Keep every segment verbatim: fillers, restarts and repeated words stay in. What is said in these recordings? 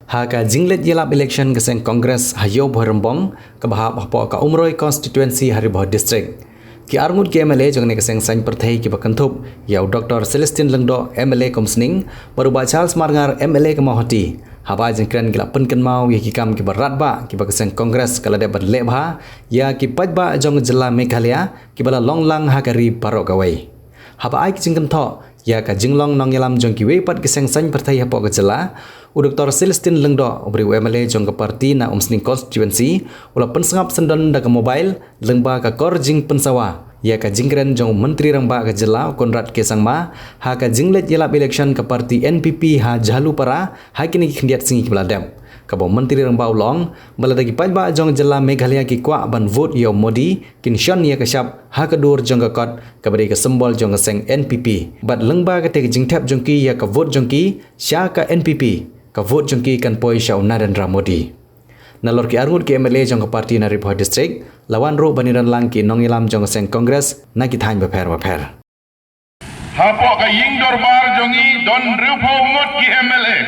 Ha ka jingleit ïalap election ka seng Congress ha Ïewbhoi Rymbong, kaba hap hapoh ka Umroi Constituency ha Ri Bhoi District, ki arngut ki M L A jong kane ka seng saiñ pyrthei kiba kynthup ïa u Doctor Celestine Lyngdoh, M L A ka Umsning, bad u Bah Charles Marngar, M L A ka Mawhati, haba ai jingkren ki la pynkynmaw ïa ki kam kiba radbah kiba ka seng Congress ka la dep ban leh bha ïa ki paidbah jong ka jylla Meghalaya kiba la long lang ha ka ri baroh kawei. Haba ai ka jingkynthoh ïa ka jinglong nongïalam jong kiwei pat ki seng saiñ pyrthei hapoh ka jylla, u Doctor Celestine Lyngdoh, u briew M L A jong ka party na Umsning Constituency, u la pynsngap syndon da ka mobile lyngba ka kor jingpynsawa ïa ka jingkren jong u Myntri Rangbah ka jylla, u Conrad K Sangma, ha ka jingleit ïalap election ka party N P P ha Jhalupara ha kine ki khyndiat sngi kiba la dep, kaba u Myntri Rangbah u la ong ba lada ki paidbah jong ka jylla Meghalaya ki kwah ban vote ïa u Modi, kin shon ïa ka shap ha ka dur jong ka kot kaba dei ka symbol jong ka seng N P P. Bad lyngba kata ka jingthep jong ki ïa ka vote jong ki sha ka N P P, ka vote jong ki kan poi sha u Narendra Modi. Nalor ki arngut ki M L A jong ka party na Ri Bhoi District, la wan ruh ban ïadon lang ki nongïalam jong ka seng Congress na ki thaiñ bapher bapher. Hapoh ka ïing dorbar jong ngi don hynriewphew ngut ki M L A.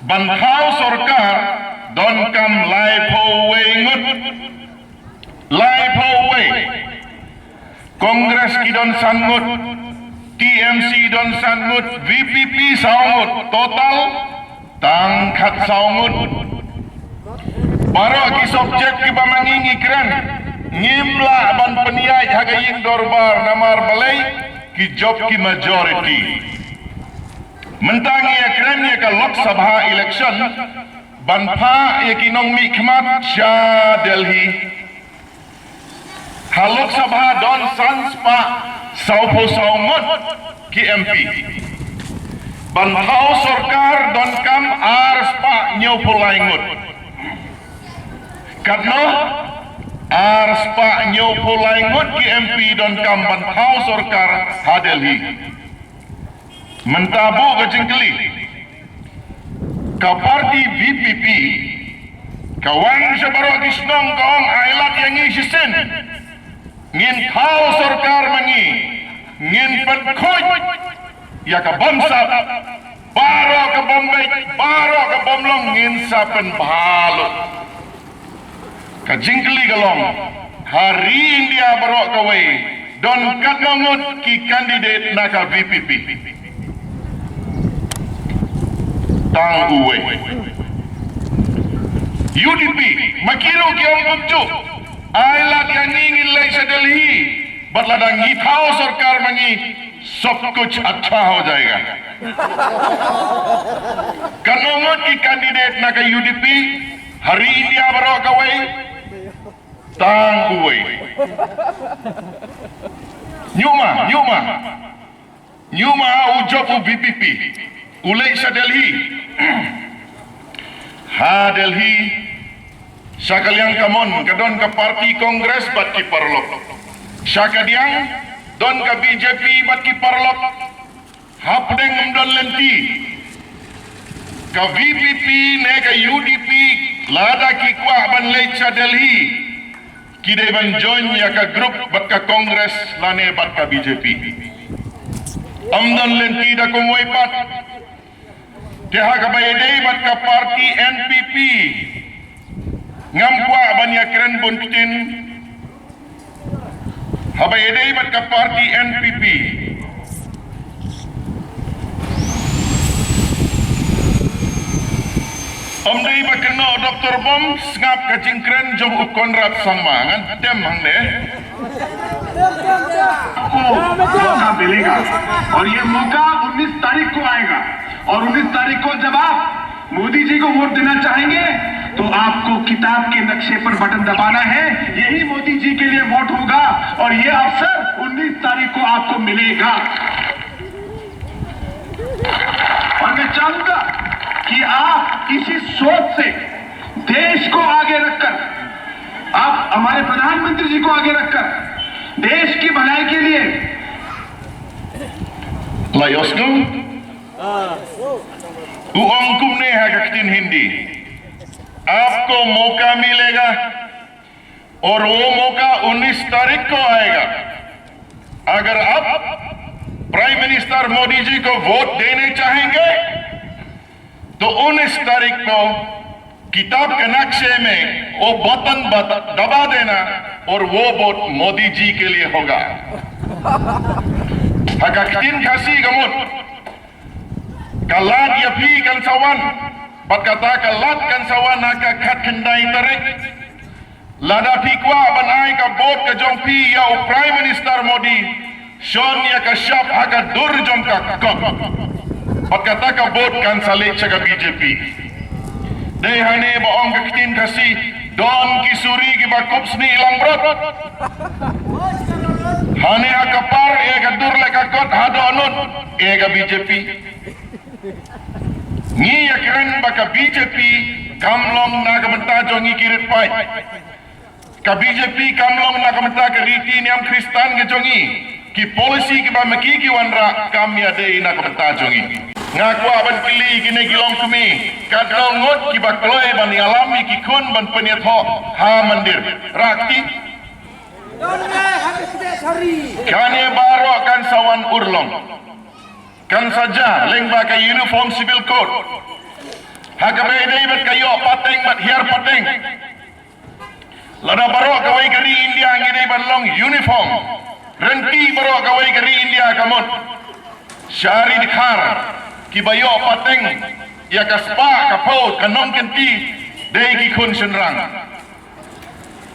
Ban thaw sorkar donkam laiphew wei ngut. Laiphew wei. Congress ki don san ngut, T M C don san ngut, V P P saw ngut, total tang khatsaw ngut. Baroh ki subject kiba ma ngi ngi kren, ngim lah ban pynïaid ha ka ïing dorbar namar balei, ki jop ki majority. Mynta ngi ïa kren ïa ka Lok Sabha election, ban phah ïa ki nongmihkhmat sha Delhi. Ha Lok Sabha don san spah sawphew saw ngut ki M P. Ban thaw sorkar donkam ar spah hynñiewphew lai ngut. Katno? Ar spah hynñiewphew lai ngut ki M P donkam ban thaw sorkar ha Delhi. Mynta buh ka jingkylli. Ka party V P P ka wan sha baroh ki shnong ka ong, ai lad ïa ngi shisien. Ngin thaw sorkar ma ngi. Ngin pynkhuid ïa ka bamsap. Baroh ka bambeit, baroh ka bamlong ngin sa pynbha lut. Ka jingkylli ka long, ha ri India baroh kawei don katno ngut ki candidate na ka V P P? Tang uwei. U D P, ma ki ruh ki ong kumjuh. Ai lad ïa ngi, ngin leit sha Delhi. Bad lada ngi thaw sorkar ma ngi, sab kuch accha ho jayega. Katno ngut ki candidate na ka U D P ha ri India baroh kawei? Tang uwei. Ñiuma, ñiuma. Ñiuma u jop u V P P. U leit sha Delhi. Ha Delhi, sha ka liang kamon ka don ka party Congress bad ki paralok. Sha ka diang don ka B J P bad ki paralok. Hapdeng ym don lynti, ka V P P ne ka U D P, lada ki kwah ban leit sha Delhi, ki dei ban join ïa ka group bad ka Congress lane bad ka B J P. Ym don lynti da kumwei pat. Te ha kaba ïadei bad ka party N P P, ngam kwah ban ïa kren bun ktien. Haba ïadei bad ka party N P P, ym dei ba kynnoh Doctor Bom, sngap ka jingkren jong u Conrad Sangma, ngan tem hangne. आपको मौका मिलेगा और ये मौका उन्नीस तारीख को आएगा। और उन्नीस तारीख को जब आप मोदी जी को वोट देना चाहेंगे, तो आपको किताब के नक्शे पर बटन दबाना है। यही मोदी जी के लिए वोट होगा और ये अवसर उन्नीस तारीख को आपको मिलेगा। और मैं चाहूंगा कि आप इसी सोच से देश को आगे रखकर, आप हमारे प्रधानमंत्री जी को आगे रखकर देश की भलाई के लिए Lai Osnum, u ong kumne ha ka ktien Hindi, आपको मौका मिलेगा और वो मौका उन्नीस तारीख को आएगा। अगर आप प्राइम मिनिस्टर मोदी जी को वोट देने चाहेंगे, तो उन्नीस तारीख को किताब का नक्शे में वो बटन बता, दबा देना और वो वोट मोदी जी के लिए होगा। Ha ka ktien Khasi ka mut, ka lad ïa phi kan sa wan, bad kata ka lad kan sa wan ha ka khatkhyndai tarik. Lada phi kwah ban ai ka vote ka jong phi ïa u Prime Minister Modi, shon ïa ka shap ha ka dur jong ka kot. Bad kata ka vote kan sa leit sha ka B J P. Dei hangne ba ong ka ktien Khasi, don ki suri kiba kup snieh langbrot. Hangne ha ka par ïa ka dur leh ka kot, haduh nud ïa ka B J P. Ngi ïakren ba ka B J P kam long na ka bynta jong ngi ki rit paid. Ka B J P kam long na ka bynta ka riti niam Khristan ka jong ngi. Ki policy kiba ma ki ki wanrah kam ïadei na ka bynta jong ngi. Nga kwah ban kylli kine ki longkmie, katno ngut kiba kloi ban ïalam ïa ki khun ban pynïathoh ha mandir? Rah kti. Kane baroh kan sa wan urlong. Kan sa jia lyngba ka Uniform Civil Code. Ha kaba ïadei bad ka ïoh pateng bad hiar pateng. Lada baroh kawei ka ri India ngi dei ban long uniform. Rynti baroh kawei ka ri India ka mut. Sha ri dkhar kiba ïoh pateng ïa ka spah ka phew ka nongkynti dei ki khun shynrang.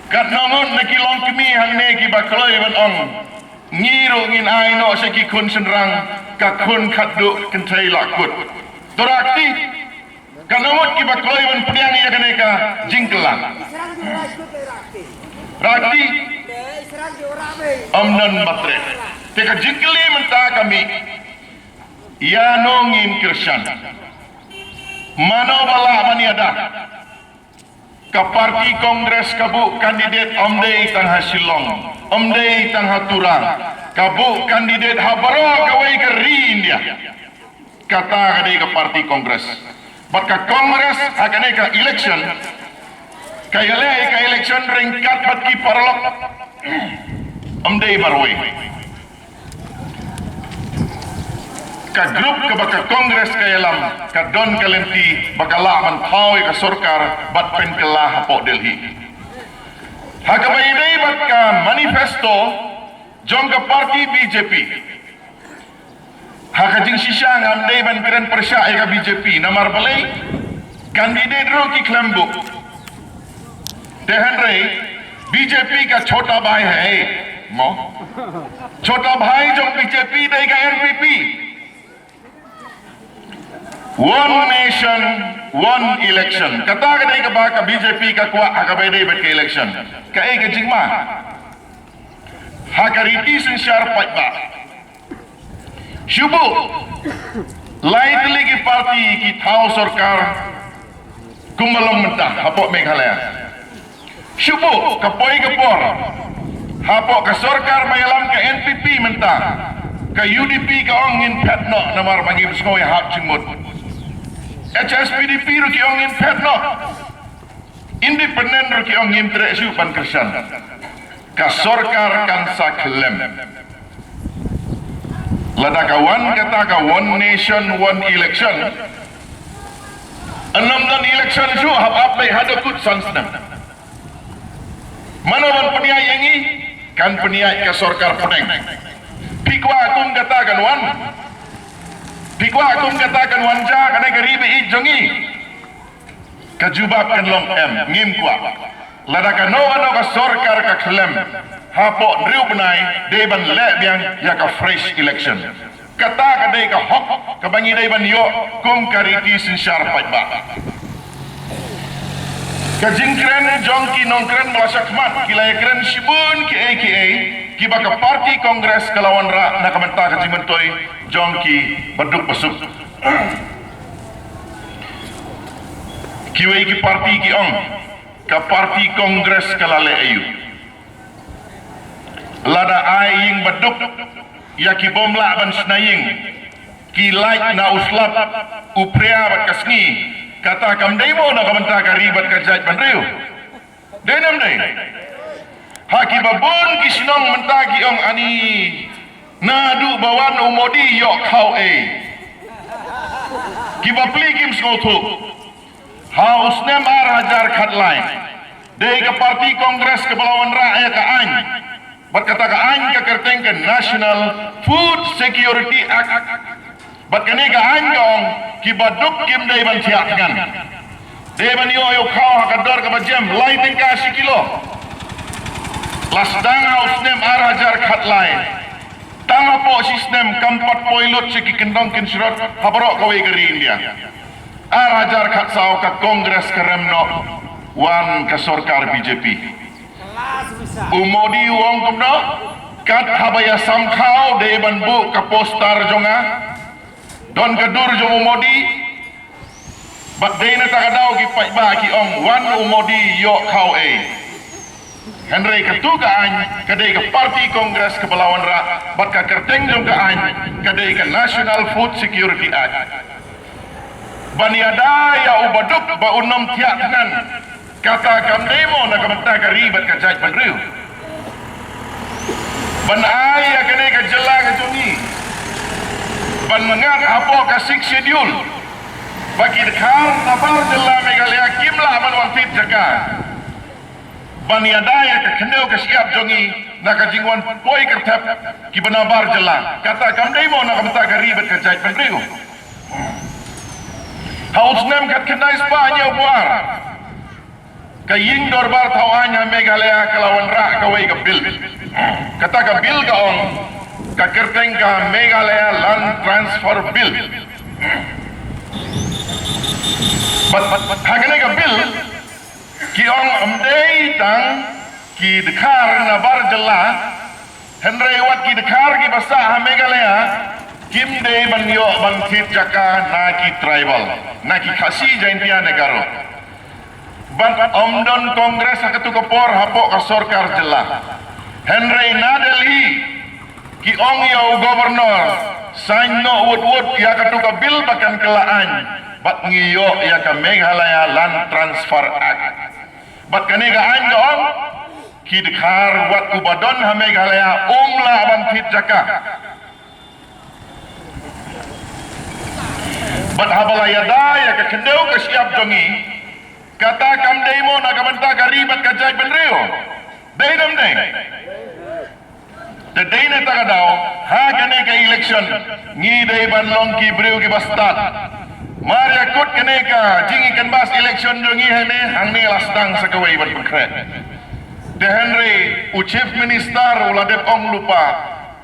Katno ngut na ki longkmie hangne kiba kloi ban ong, ngi ruh ngin ai noh sha ki khun shynrang ka khun khatduh kynthei la kut? To rah kti. Katno ngut kiba kloi ban pdiang ïa kane ka jingkylla? Rah kti. Ym don ba treh. Te ka jingkylli mynta ka mih, ïano ngin kyrshan? Mano ba lah ban ïada? Ka party Congress ka buh candidate ym dei tang ha Shillong, ym dei tang ha Tura. Ka buh candidate ha baroh kawei ka ri India. Kata ka dei ka party Congress. Bad ka Congress ha kane ka election ka ïaleh ïa ka election ryngkat bad ki paralok. Ym dei marwei. Ka group kaba ka Congress ka ïalam ka don ka lynti ba ka lah ban thaw ïa ka sorkar bad pynkylla hapoh Delhi. Ha kaba ïadei bad ka manifesto jong ka party B J P, ha ka jingshisha ngam dei ban kren pyrshah ïa ka B J P namar balei? Candidate ruh ki khlem buh. Te hynrei B J P ka chota bhai hai, mo? Chota bhai jong B J P dei ka N P P. One nation, one election. Kata ka dei kaba ka B J P ka kwah ha kaba ïadei bad ka election. Kaei ka jingma? Ha ka riti synshar paidbah, shu buh lai tylli ki party ki thaw sorkar kumba long mynta hapoh Meghalaya. Shu buh ka poi ka por hapoh ka sorkar ba ïalam ka N P P mynta. Ka U D P ka ong ngin phet noh namar ba ngim sngew ïahap jingmut. H S P D P ruh ki ong ngin phet noh. Independent ruh ki ong ngim treh shuh ban kyrshan. Ka sorkar kan sa khyllem. Lada ka wan kata ka one nation one election, ym don election shuh, hap ap beit haduh kut san snem. Mano ban pynïaid ïa ngi? Kan pynïaid ka sorkar pdeng. Phi kwah kum kata kan wan? Phi kwah kum kata kan wan jia kane ka ri ba ïeit jong ngi? Ka jubab kan long em, ngim kwah. Lada kano kano ka sorkar ka khlem, hapoh hynriew bnai dei ban leh biang ïa ka fresh election. Kata ka dei ka hok kaba ngi dei ban ïoh kum ka riti synshar paidbah. Ka jingkren jong ki nongkren ba la shah khmat ki la ïakren shibun kiei kiei kiba ka party Congress ka la wanrah na ka bynta ka jingmyntoi jong ki baduk basuk. Kiwei ki party ki ong ka party Congress ka la leh aïu. Lada ai ïing baduk ïa ki bym lah ban shna ïing, ki lait na u slap, u phria bad ka sngi, kata kam dei mo na ka bynta ka ri bad ka jaitbynriew? Dei ne ym dei? Ha kiba bun ki shnong mynta ki ong ani naduh ba wan u Modi ïoh khaw ei. Ki bapli kim sngewthuh. Ha u snem ar hajar khatlai, dei ka party Congress kaba la wanrah ïa ka aiñ. Bad kata ka aiñ ka kyrteng ka National Food Security Act. Bad kane ka aiñ ka ong, ki baduk kim dei ban thiah thngan. Dei ban ïoh ïa u khaw ha ka dor kaba jem, lai tyngka shi kilo. La sdang ha u snem ar hajar khatlai. Tang hapoh shi snem kam pat poi lut sha ki kyndong kynshrot ha baroh kawei ka ri India. Ar hajar khatsaw ka Congress ka rem noh, wan ka sorkar B J P. U Modi u ong kumno, kat haba ïa sam khaw dei ban buh ka poster jong nga. Don ka dur jong u Modi. Bad dei na kata ka daw ki paidbah ki ong, wan u Modi ïoh khaw ei. Hynrei katu ka aiñ ka dei ka party Congress kaba la wanrah, bad ka kyrteng jong ka aiñ ka dei ka National Food Security Act. Ban ïada ïa u baduk ba un ym thiah thngan, kata kam dei mo na ka bynta ka ri bad ka jaitbynriew? Ban ai ïa kane ka jylla ka jong ngi ban mangad hapoh ka Sixth Schedule, ba ki dkhar na bar jylla Meghalaya kim lah ban wan thied jaka. Ban ïada ïa ka khyndew ka shyiap jong ngi na ka jingwan poi kyrthep kiba na bar jylla, kata kam dei mo na ka bynta ka ri bad ka jaitbynriew? Ha u snem khatkhyndai spah hynñiewphew ar, ka ïing dorbar thaw aiñ ha Meghalaya ka la wanrah kawei ka bill. Kata ka bill ka ong, ka kyrteng ka Meghalaya Land Transfer Bill. Bad, bad, bad ha kane ka bill ki ong ym dei tang ki dkhar na bar jylla, hynrei wat ki dkhar kiba sah ha Meghalaya kim dei ban ïoh ban thied jaka na ki tribal, na ki Khasi, Jaintia ne Garo. Bad ym don Congress ha katu ka por hapoh ka sorkar jylla. Hynrei na Delhi ki ong ïa u governor, sign noh wut wut ïa katu ka bill ba kan kylla aiñ, bad ngi ïoh ïa ka Meghalaya Land Transfer Act. Bad kane ka aiñ ka ong, ki dkhar wat uba don ha Meghalaya um lah ban thied jaka. Bad haba la ïada ïa ka khyndew ka shyiap jong ngi, kata kam dei mo na ka bynta ka ri bad ka jaitbynriew? Dei ne ym dei? Te dei na kata ka daw, ha kane ka election ngi dei ban long ki briew kiba stad. Mar ïa kut kane ka jingïakynbas election jong ngi hangne, hangne la sdang sa kawei ban pynkhreh. Te hynrei u Chief Minister u la dep ong lypa,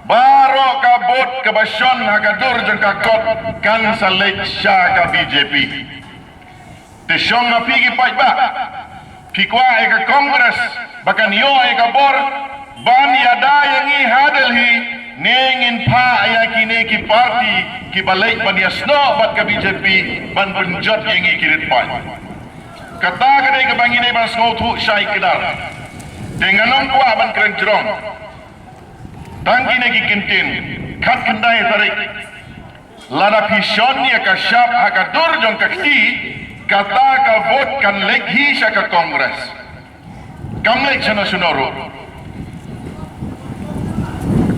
baroh ka vote kaba shon ha ka dur jong ka kot kan sa leit sha ka B J P. Te shong ha phi ki paidbah, phi kwah ïa ka Congress ba kan ïoh ïa ka bor ban ïada ïa ngi ha Delhi, ne ngin phah ïa kine ki party kiba leit ban ïasnoh bad ka B J P ban pynjot ïa ngi ki rit paid? Kata ka dei kaba ngi dei ban sngewthuh shai kdar. Te ngan ym kwah ban kren jrong. Tang kine ki kyntien, khatkhyndai tarik, lada phi shon ïa ka shap ha ka dur jong ka kti, kata ka vote kan leit hi sha ka Congress. Kam leit shano shano ruh.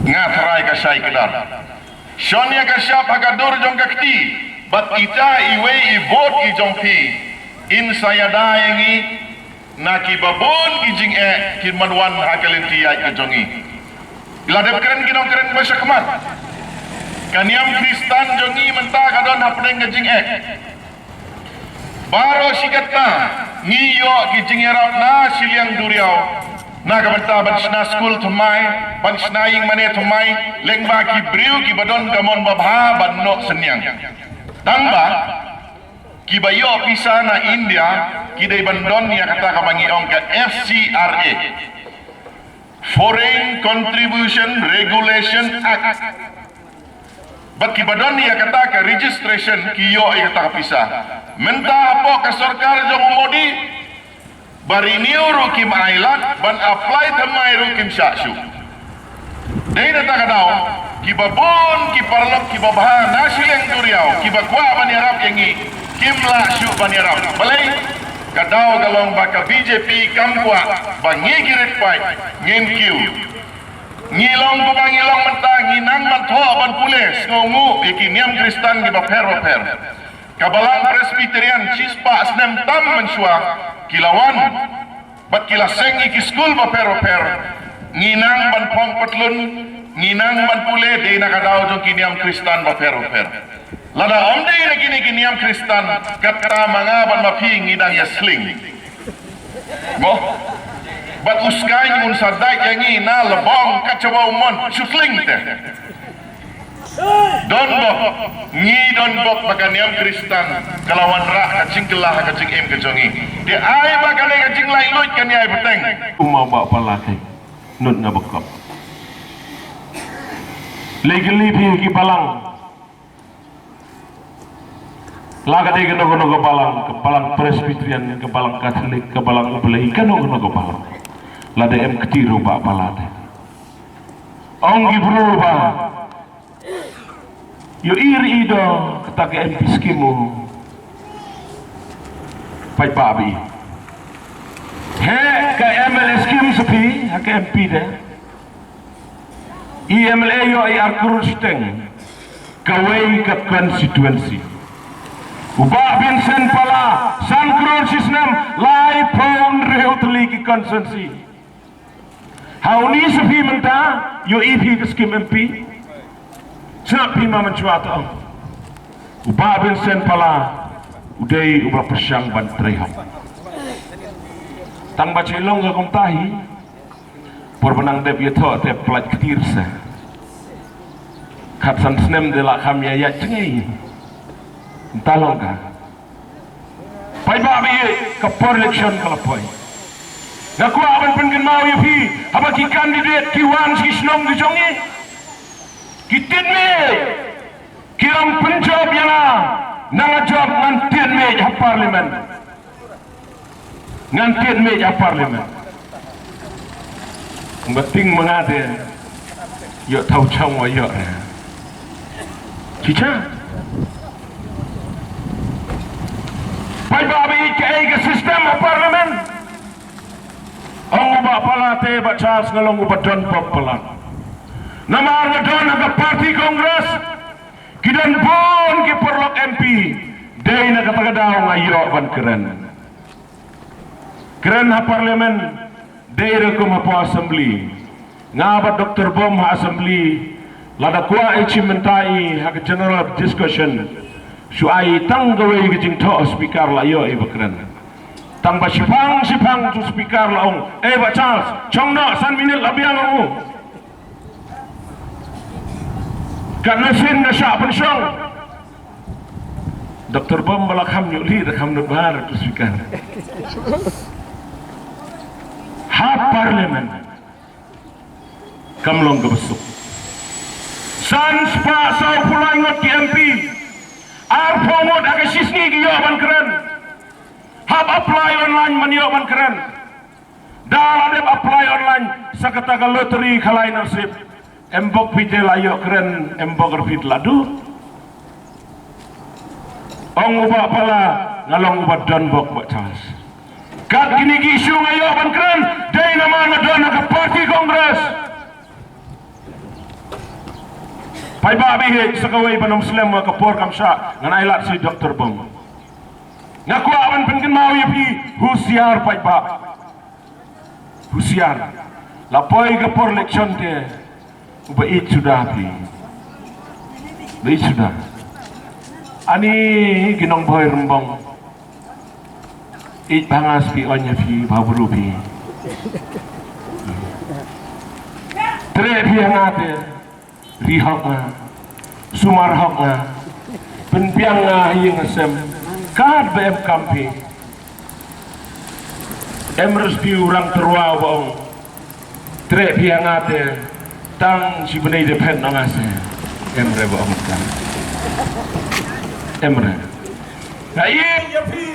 Nga tharai ka shai kdar. Shon ïa ka shap ha ka dur jong ka kti, bad ita iwei i vote i jong phi, in sa ïada ïa ngi na kiba bun ki jingeh kiban wan ha ka lynti ïaid ka jong ngi. La dep kren ki nongkren ba shakhmat. Ka niam Khristan jong ngi mynta ka don hapdeng ka jingeh. Baroh shi katta ngi ïoh ki jingïarap na shiliang duriaw, na ka bynta ban shna skul thymmai, ban shna ïing mane thymmai, lyngba ki briew kiba don ka mon babha ban noh synñiang. Tangba kiba ïoh pisa na India ki dei ban don ïa kata kaba ngi ong ka F C R A, Foreign Contribution Regulation Act. Bad kiba don ïa kata ka registration ki ïoh ïa kata ka pisa. Mynta hapoh ka sorkar jong u Modi, ba renew ruh kim ailad, ban apply thymmai ruh kim shah shuh. Dei na kata ka daw, kiba bun ki paralok kiba bha na shiliang duriaw kiba kwah ban ïarap ïa ngi, kim lah shuh ban ïarap. Balei? Ka daw ka long ba ka B J P kam kwah ba ngi ki rit paid ngin kiew. Ngi long kumba ngi long mynta, ngi nang ban thoh ban pule, sngewnguh ïa ki niam Khristan kiba pher bapher. Ka Balang Presbyterian shispah snem tam mynshuwa ki la wan bad ki la seng ïa ki skul bapher bapher. Ngi nang ban phong patlun, ngi nang ban pule dei na ka daw jong ki niam Khristan bapher bapher. Lada ym dei na kine ki niam Khristan, kata ma nga bad ma phi ngi dang ïa sling. Mo? Bad u Skyne un sa dait ïa ngi na Lebong kat shaba u mon shu sling te. Don bok, ngi don bok ba ka niam Khristan ka la wanrah ka jingkylla ha ka jingim ka jong ngi. Te ai ba kane ka jinglaitluid kan ïai bteng. Uma ba pala te. Nud na bakop. Lei kylli phi ki balang. La ka dei kano kano ka balang, ka balang Presbyterian, ka balang Katholik, ka balang U Blei, kano kano ka balang. Lada em kti ruh ba pala te. Ong ki briew ba ïohi ri i do kata ka M P scheme u paidbah ba i. He ka M L A scheme sa phi ha ka M P de. I M L A ïoh i ar klur shiteng kawei ka constituency. U Bah Vincent Pala san klur shi snem, laiphew hynriew tylli ki constituency. Ha uni sa phi mynta ïohi phi ka skim M P. Sngap phi ma mynshuwa ta ong. U Bah Vincent Pala u dei uba pyrshang ban trei hok. Tang ba chi long ka kumta hi. Por ba nang dep ïathoh te pynlait ktir sa. Khatsan snem de la kham ïa ïaid jngai. Mynta long ka. Paidbah ba ïeit, ka por election ka la poi. Nga kwah ban pynkynmaw ïa phi, haba ki candidate ki wan sha ki shnong ki jong ngi, ki tied miej, ki ong pynjop ïa nga, na nga jop ngan tied miej ha parliament. Ngan tied miej ha parliament. Ba ting ma nga de ïoh thaw chong wa ïoh re. Chicha. Paidbah ba ïeit, kaei ka system ha parliament. Ong u Bah Pala te, Bah Charles, nga long uba don bok palat. Namar nga don ha ka party Congress. Ki don bun ki paralok M P. Dei na kata ka daw nga ïoh ban kren. Kren ha parliament dei ruh kum hapoh assembly. Nga bad Doktor Bom ha assembly, lada kwah i chimbynta i ha ka general discussion, shu ai tang kawei ka jingthoh speaker la ïoh i ba kren. Tang ba shiphang shiphang tu speaker la ong, "Eh, Bah Charles, chong noh san minit la biang ong u." Katno sien nga shah pynshong. Doktor Bom ba la kham ïoh lih da kham nud bha tu speaker. Ha parliament kam long kaba suk. San spah saw phew lai ngut ki M P. Arphew ngut ha ka shisngi ki ïoh ban kren. Hap apply online ban ïoh ban kren. Da la dep apply online sa kata ka lottery khalai nasib. Em bok phi te la ïoh kren, em bok ruh phi te la duh. Ong u Bah Pala, nga long uba don bok, Bah Charles. Kat kine ki issue nga ïoh ban kren, dei namar nga don ha ka party Congress. Paidbah ba ïeit, sa kawei ban ym slem ha ka por kam shah, ngan ai lad sha i Doktor Bom. Nga kwah ban pynkynmaw ïa phi, husiar paidbah. Husiar. La poi ka por election te, uba ïeit suda phi. Ba ïeit suda. Ani ki nongbhoi Rymbong. Ïeit bha nga, spi oin ïa phi, bha bru phi. Treh phi ha nga te. Ri hok nga, sumar hok nga, pynbiang nga ha ïing ha sem, kat ba em kam phi. Em re spi u rang tyrwa ba ong, treh phi ha nga te, tang shi bnai de phet noh nga se. Em re ba ong ka. Em re. Nga ïeit ïa phi.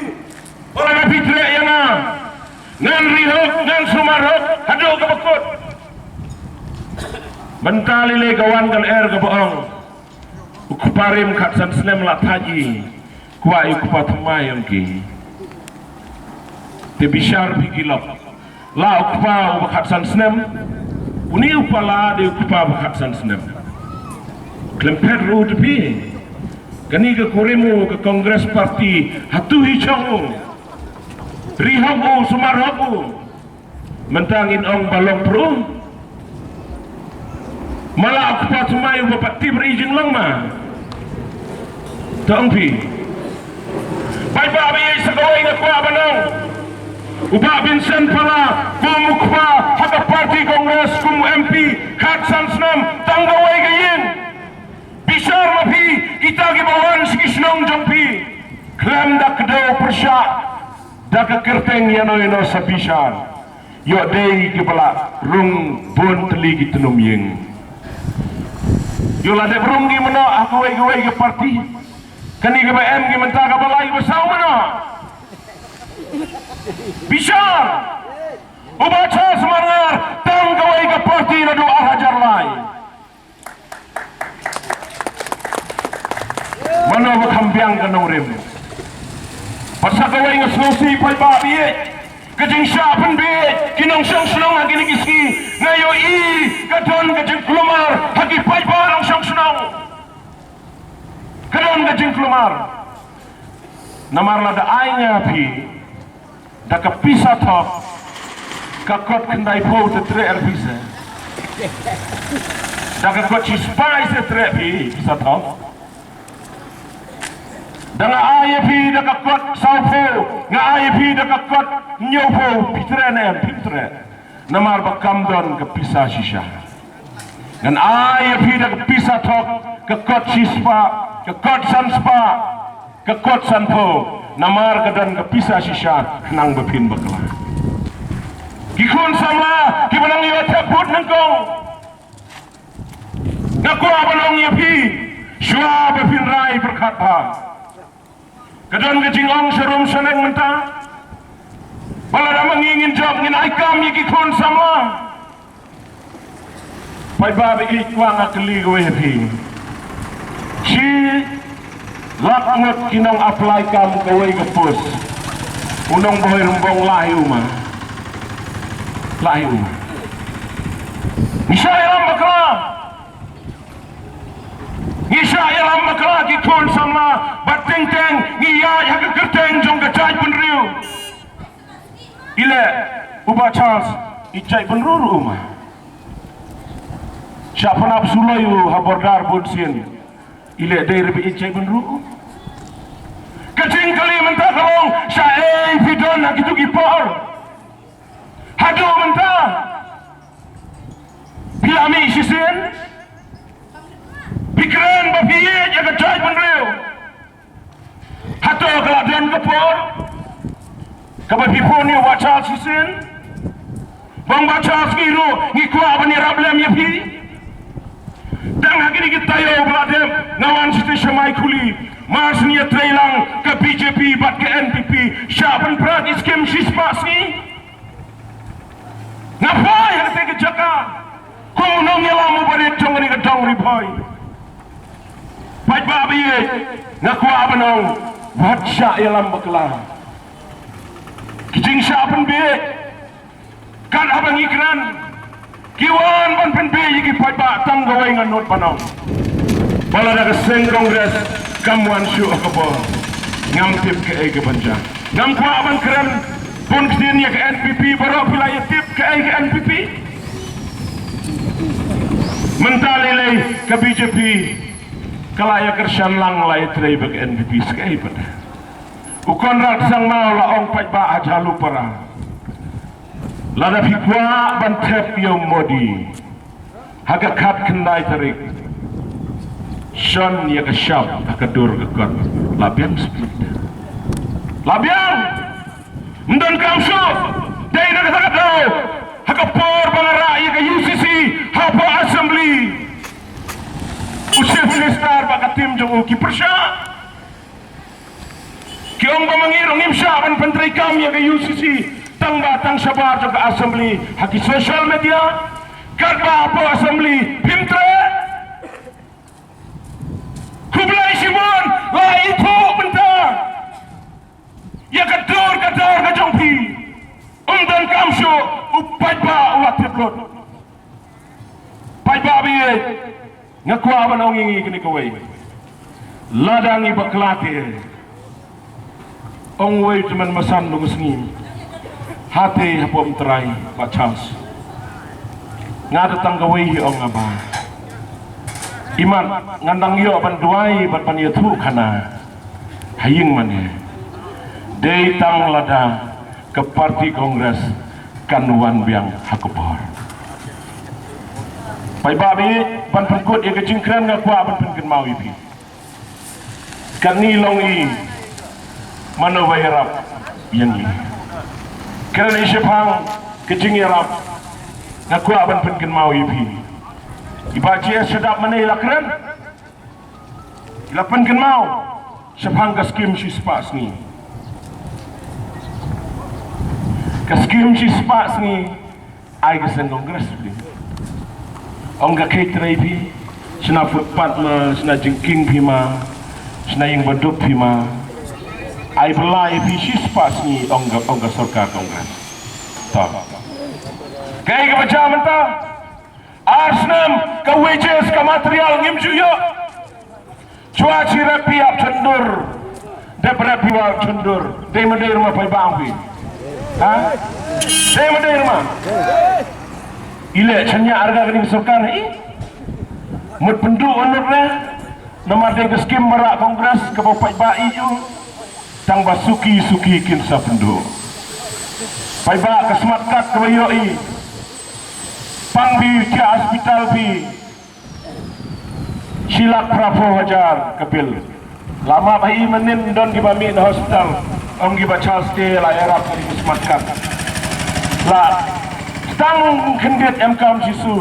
Ba la ka phi treh ïa nga. Ngan ri hok, ngan sumar hok, haduh kaba kut. Mynta lei lei ka wan ka lyer kaba ong, u kpa rim khatsan snem la thait i, kwah i u kpa thymmai ong ki. Te bishar phi ki lok. La u kpa uba khatsan snem, uni u Pala dei u kpa uba khatsan snem. Khlem phet ruh te phi. Kani ka kurim u ka Congress Party, hato hi chong u, ri hok u, sumar hok u. Mynta ngin ong ba long pyrshah. Mala u kpa thymmai uba pat tip ri jinglong ma. To ong phi. Paidbah ba ïeit, sa kawei nga kwah ban ong, u Bah Vincent Pala kum u kpa ha ka party Congress kum u M P khatsan snem, tang kawei ka ïing. Bishar ma phi, kita kiba wan sha ki shnong jong phi, khlem da kdew pyrshah da ka kyrteng ïano ïano, sa bishar. Ïoh dei kiba la rung bun tylli ki tnum ïing. Ïoh la dep rung ki mano ha kawei kawei ka party. Kane kaba em ki mynta, kaba lai kaba saw mano. Bishar. U Bah Charles Marngar, tang kawei ka party naduh ar hajar lai. Mano ba kham biang ka nongrim. Bad sa kawei nga sngewsih paidbah ba ïeit, ka jingshah pynbieit ki nongshong shnong ha kine ki sngi. Nga ïohi ka don ka jingkulmar ha ki paidbah nongshong shnong. Ka don ka jingkulmar. Namar lada ai nga phi da ka pisa thok, ka kot khyndaiphew te treh ruh pisa. Da ka kot shispah te treh phi pisa thok. Da nga ai ïa phi da ka kot sawphew, nga ai ïa phi da ka kot hynñiewphew, phi treh ne em? Phim treh. Namar ba kam don ka pisa shisha. Ngan ai ïa phi da ka pisa thok, ka kot shispah, ka kot sanspah, ka kot sanphew, namar ka don ka pisa shisha khnang ba phin bakla. Ki khun samla kiba nang ïoh thep vote nyngkong, nga kwah ban ong ïa phi, shuwa ba phin rai pyrkhat bha. Ka don ka jingong sharum shaneng mynta ba lada ma ngi ngin jop, ngin ai kam ïa ki khun samla. Paidbah ba ïeit, kwah nga kylli kawei ha phi. Shi lak ngut ki nong apply kam kawei ka post. U nong Bhoi Rymbong, lah hi u ma. Lah hi u ma. Ngi shah ïalam bakla. Ngi shah ïalam bakla ki khun samla, bad teng teng ngi ïaid ha ka kyrteng jong ka jaitbynriew. Ile u Bah Charles, i jaitbynriew ruh u ma. Shah pynap suloi u ha border bun sien. Ile dei ruh ba i jaitbynriew. Ka jingkylli mynta ka long, shaei phi don ha kito ki por? Haduh mynta phi la mih shisien? Phi kren ba phi ïeit ïa ka jaitbynriew. Hato ka la don ka por kaba phi phone ïa u Bah Charles shisien? Ba ong Bah Charles, ngi ruh ngi kwah ban ïarap lem ïa phi. Tang ha kine ki taïew ba la dep nga wan shatei sha Maikhuli, mar shen ïatrei lang ka B J P bad ka N P P, shah pynpra ki skim shispah sngi. Nga phai ha katei ka jaka kum u nongïalam uba rit jong kane ka dong Ri Bhoi. Paidbah ba ïeit, nga kwah ban ong, wat shah ïalam bakla. Ki jingshah pynbieit, kat haba ngi kren, ki wan ban pynbieit ïa ki paidbah. Tang kawei nga nud ban ong, ba lada ka seng Congress kam wan shuh ha ka bor, ngam tip kaei kaban jia. Ngam kwah ban kren bun ktien ïa ka N P P, baroh phi la ïa tip kaei ka N P P. Mynta lei lei ka B J P ka la ïa kyrshan lang, la ïa trei bad ka N P P. Sa kaei pat? U Conrad Sangma u la ong, paidbah ha Jhalupara, lada phi kwah ban thep ïa u Modi ha ka khatkhyndai tarik, shon ïa ka shap ha ka dur ka kot. La biang split. La biang. Ym donkam shuh. Dei na kata ka daw, ha ka por ba nga rah ïa ka U C C hapoh Assembly, u Chief Minister bad ka team jong u ki pyrshah. Ki ong ba ma ngi ruh ngim shah ban pyntreikam ïa ka U C C, tang ba tang shabar jong ka Assembly ha ki social media, katba hapoh Assembly phim treh. Khublei shibun, la ithuh bynta ïa ka dur ka dar ka jong phi. Ym donkam shuh u paidbah u la tip lut. Paidbah ba ïeit, nga kwah ban ong ïa ngi kane kawei. Lada ngi bakla te, ong wei te man masan dong sngi. Hate hapoh Mtrai, Bah Charles. Nga da tang kawei hi ong nga ba, imat ngan dang ïoh ban duwai bad ban ïathuh khana ha ïing mane. Dei tang lada ka party Congress kan wan biang ha ka bor. Paidbah, ban pynkut ïa ka jingkren nga kwah ban pynkynmaw ïa phi. Kane long i mano ba ïarap ïa ngi. Kren i shaphang ka jingïarap, nga kwah ban pynkynmaw ïa phi. I Bah G S Shadap mane i la kren, i la pynkynmaw shaphang ka skim shispah sngi. Ka skim shispah sngi ai ka seng Congress phi. Ong ka kheitrei phi, shna footpath ma, shna jingkieng phi ma, shna ïing baduk phi ma. Ai bylla ïa phi shispah sngi, ong ka, ong ka sorkar Congress. To. Kaei kaba jia mynta? Ar snem ka wages, ka material ngim ju ïoh. Shuwa shi rep phi ap chundur. Dep rep phi wa ap chundur. Dei ma dei ma paidbah phi. Ha? Dei ma dei ma. I leh shaniah arga kane ka sorkar hi. Mut pynduh u nud re. Namar dei ka skim marah Congress kaba paidbah i ju. Tang ba suki suki kin sa pynduh. Paidbah, ka smat card kaba ïoh i. Pang phi, jia hospital phi. Shi lak phra phew hajar ka bill. La map ha i mynnin, don kiba mih na hospital. Ong ki Bah Charles te la ïarap ka dei ka smat card. La tang khyndiat em kam shi shu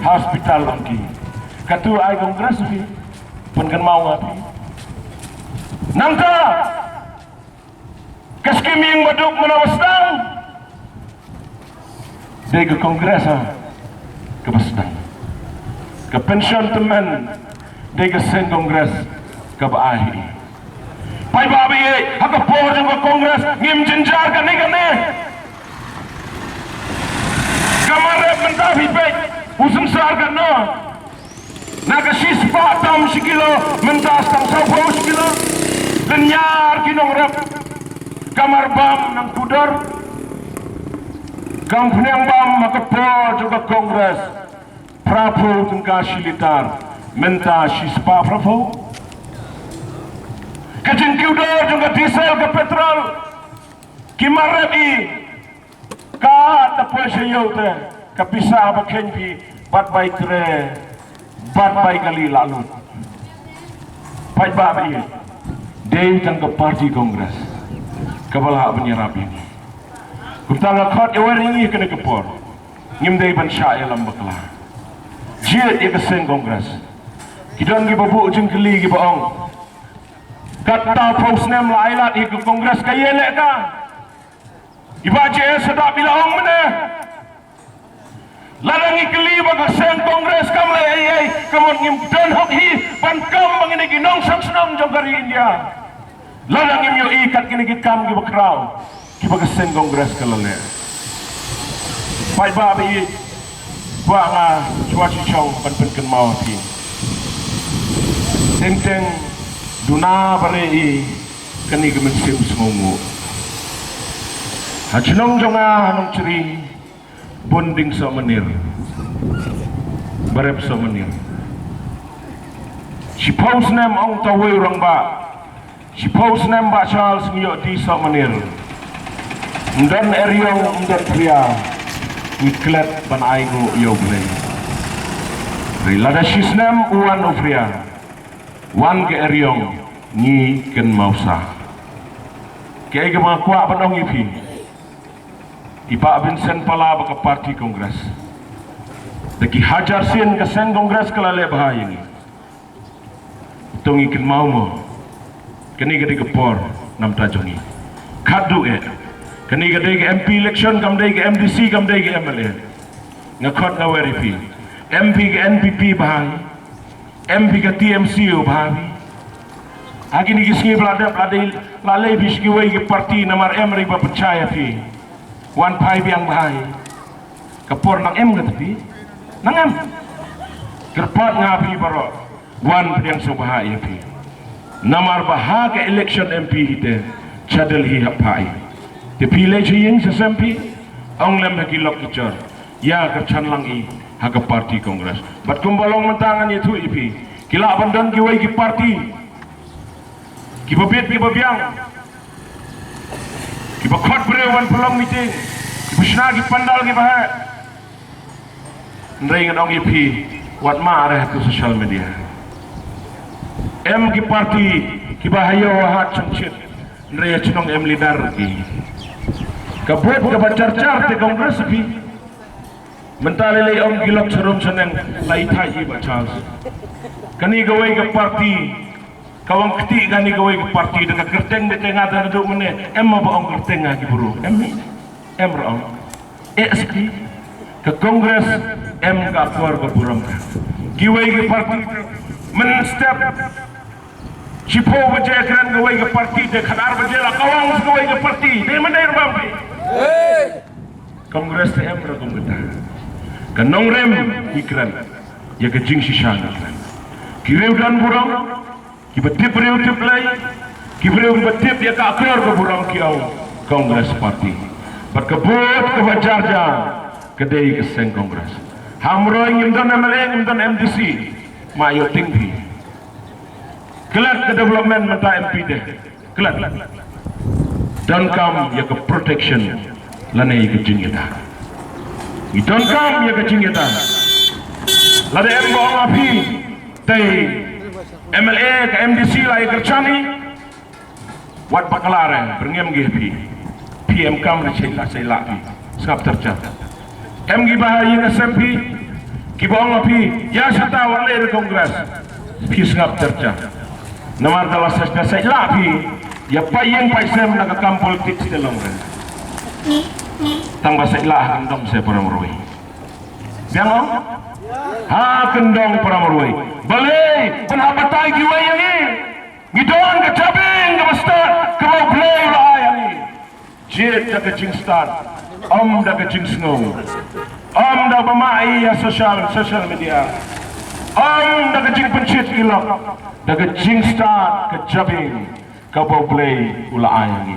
ha hospital, ong ki. Katu ai Congress phi. Pynkynmaw nga phi. Nangta ka skim ïing baduk mynno ba sdang? Dei ka Congress ha kaba sdang. Ka pension tymmen dei ka seng Congress kaba ai. Paidbah ba ïeit, ha ka por jong ka Congress ngim jynjar kane kane. Ka mar rep mynta phi peit u synsar katno. Na ka shispah tam shi kilo, mynta tang sawphew shi kilo. Lynñiar ki nongrep. Ka mar bam nang pudor. Ka phniang bam ha ka por jong ka Congress. Phraphew tyngka shi litar. Mynta shispah phraphew. Ka jingkiew dor jong ka diesel, ka petrol. Ki mar rep i. Ka ta poi sha ïew te, ka pisa ba kheiñ phi, bad bai tre, bad bai kali la lut. Paidbah ba ïeit, dei tang ka party Congress kaba lah ban ïarap ïa ngi. Kumta nga khot ïa wer ïa ngi kane ka por. Ngim dei ban shah ïalam bakla. Jied ïa ka seng Congress. Ki don kiba buh jingkylli kiba ong, katta phew snem la ai lad ïa ka Congress, ka ïaleh ka. I Bah J S Shadap i la ong mynne, lada ngi kylli ba ka seng Congress kam leh ei ei, ka mut ngim don hok hi ban kam ba ngi dei ki nongshong shnong jong ka ri India. Lada ngim ïohi kat kine ki kam kiba khraw kiba ka seng Congress ka la leh. Paidbah ba ïeit, kwah nga shuwa shishong ban pynkynmaw ha phi. Teng teng duna ba re i kane ka mynsiem sngewnguh. Ha shnong jong nga ha Nongchri, bun ding sohmynir, ba rep sohmynir. Shiphew snem ong tawei u rangbah, shiphew snem Bah Charles ngi ïoh die sohmynir. Ym don eriong, ym don phria, ngi klet ban ainguh ïa U Blei. Hynrei lada shi snem u wan u phria, wan ka eriong, ngi kynmaw sah. Kaei kaba nga kwah ban ong ïa phi, i Bah Vincent Pala bad ka party Congress, da ki hajar sien ka seng Congress ka la leh bha ïa ngi. To ngi kynmaw mo, kane ka dei ka por namar jong ngi. Khatduh eh, kane ka dei ka M P election, kam dei ka M D C, kam dei ka M L A. Nga khot nga wer ïa phi, em phi ka N P P bha hi, em phi ka T M C bha hi. Ha kine ki sngi ba la dep la dei la leit phi sha kiwei ki party namar em re ba pynshai ïa phi. Wan phai biang bha hi. Ka por nang em kata phi, nang em. Kyrpad nga phi baroh, wan pdiang sngewbha ïa phi. Namar ba ha ka election M P hi te cha Delhi hap pha i. Te phi leit sha ïing sha sem phi, ong lem ha ki lok ki jor, ïa ka chang lang i ha ka party Congress. Bad kumba long mynta ngan ïathuh ïa phi, ki lah ban don kiwei ki party kiba bit kiba biang, kiba khot briew ban pynlong meeting, kiba shna ki pandal kiba heh. Hynrei ngan ong ïa phi, wat mad re ha ka social media. Em ki party kiba ha ïew ha hat chongchit, hynrei ha chnong em leader ki. Ka vote kaba char char te Congress phi. Mynta lei lei ong ki lok sharum shaneng, lai thai i ba chance. Kani kawei ka party, ka wan kti kani kawei ka party da ka kyrteng beit te nga da naduh mynne, em ma ba ong kyrteng nga ki bru, em ni, em ra ong. A S P, ka Congress, em ka akor ka burom ka. Kiwei ki party, mynstep shiphew baje kren kawei ka party, te khatar baje la kawang kawei ka party, te mynne ra bam phi. Congress te em ra kum kata. Ka nongrim i kren, ïa ka jingshisha i kren. Ki riew don burom, kiba tip briew tip Blei, ki briew kiba tip ïa ka akor ka burom ki ong Congress Party. Bad ka vote kaba jar jar ka dei ka seng Congress. Hamroi ngim don M L A, ngim don M D C, ma ïoh ting phi. Klet ka development mynta M P te. Klet. Donkam ïa ka protection lane ïa ka jingïada. Ngi donkam ïa ka jingïada. Lada em ba ong ïa phi, te M L A ka M D C la ïa kyrchan i, wat bakla re, byrngem ngi ïa phi. Phi em kam re, sait la, sait la phi. Sngap tyrcha. Em kiba ha ïing ha sem phi, kiba ong ïa phi, ïa shata wat leh re Congress. Phi sngap tyrcha. Namar da la sait, sait la phi, ïa pait ïing pait sem na ka kam politics te long re. Tang ba sait la ha kyndong se para marwei. Biang ong? Ha kyndong para marwei. Balei, pynhap batai kiwei ïa ngi. Ngi don ka jabieng kaba stad, kaba U Blei u la ai ha ngi. Jied da ka jingstad, ym da ka jingsngew. Ym da ba mih ïa social, social media. Ym da ka jingpynshit ki lok, da ka jingstad ka jabieng kaba U Blei u la ai ha ngi.